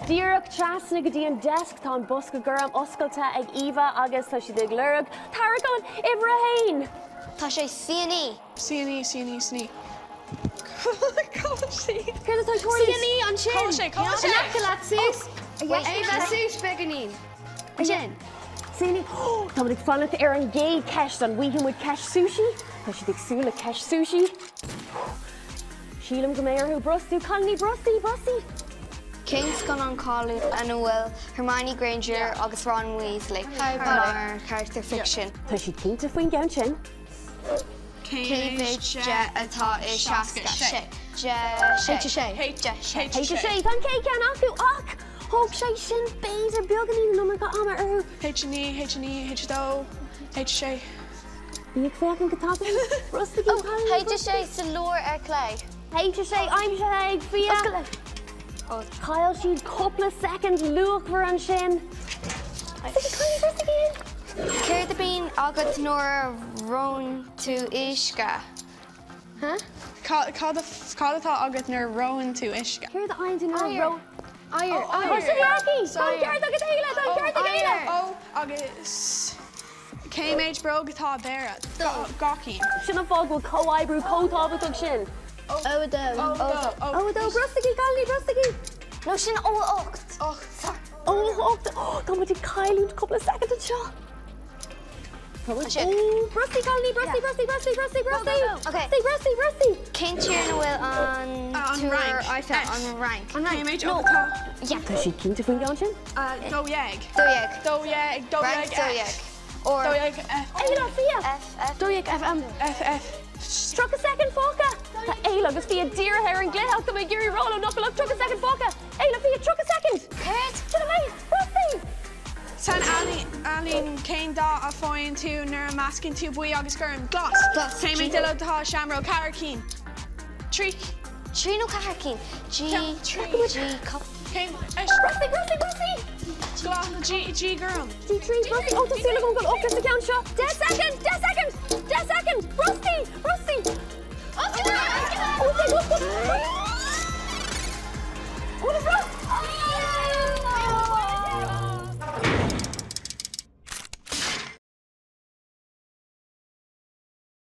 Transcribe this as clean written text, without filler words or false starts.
Díreach trasna go dtí an deasc tá an bosca gorm oscailte ag Eva agus tá siad ag lorg tarraiceán uimhir a haon. Tá sé C N E. C N E C N E C N E. Cá bhfuil sí? Céard atá ag tarlú? C N E ansin. Cá bhfuil sé? Cá bhfuil sé? In aice leat suas. Eva suas beagáinín. Ansin. C N E. Tá muid ag fanacht ar an gcéad ceist. An bhfaighidh muid ceist sushi? Tá siad ag súil le ceist sushi. Sílim go mbeidh orthu brostú. Cailíní brostaigh, brostaigh! Cén scannán cáiliúil ina bhfuil Hermione Granger agus Ron Weasley mar charachtair ficsin? Tá siad cinnte faoin gceann sin. Cé mhéad deich atá i 66? H 6. H 6. H 6. Tá an chéad cheann acu ach thóg sé sin b'fhéidir beagáinín an iomarca ama orthu. H 9, H 9, H 2, H 6. Bí ag féachaint go tapaidh. Brostaigí cailíní. H 6 sa lár ar clé. H 6 aimsithe ag Fia. Chaill siad cúpla soicind luachmhar ansin. Brostaigí cailíní brostaigí. Céard a bhíonn agat nuair a reonn tú uisce? Cad atá agat nuair a reonn tú uisce? Céard a fhaigheann tú nuair a reonn. Oighear. Tá sin aici! Tá an ceart agat Éile! Tá an ceart ag Éile! Ó agus. Cé mhéad bróg atá i bpéire? 2 cinn. Sin an fáth go bhfuil comhoibriú chomh tábhachtach sin. Ó 2. Ó 2. Ó 2. Brostaigí, cailíní, brostaigí! No, sin ó 8. 8. Ó 8. Tá muid ag cailliúint cúpla soicind anseo. Tá muid. Ó, brostaigh, cailíní, brostaigh, brostaigh, brostaigh, brostaigh, brostaigh! Okay. Brostaigh, brostaigh, brostaigh! Cén tír ina bhfuil an An Túr Fhrainc. Eiffel? F. An Fhrainc. Cé mhéad ubh atá? Yeah. Tá siad cinnte faoin gceann sin? 12. 12. 12, 12 Fhrainc F. 12. Or. 12 F. Éile, Fia! F, F. 12 F M. F, F. 30 soicind fágtha! Tá Éile agus Fia dírithe ar an gcluiche ach tá mé ag iarraidh rá leo nach bhfuil ach 30 soicind fágtha! Éile, Fia, 30 soicind! Céard? Sin an méid! Brostaigh! San ealaín, cén dath a faigheann tú nuair a meascann tú buí agus gorm? Glas. Glas. Cé mhéad duilleog atá i seamróg? Ceithre cinn. 3. 3 nó 4 cinn? G, G, Cén. Brostaigh, brostaigh, brostaigh! Glas, G, G gorm. G 3, brostaigh. Ó, tá súil agam go bhfuil ocras sa cheann seo. 10 soicind, 10 soicind, 10 soicind! Brostaigh, brostaigh! Ó, go, go, go!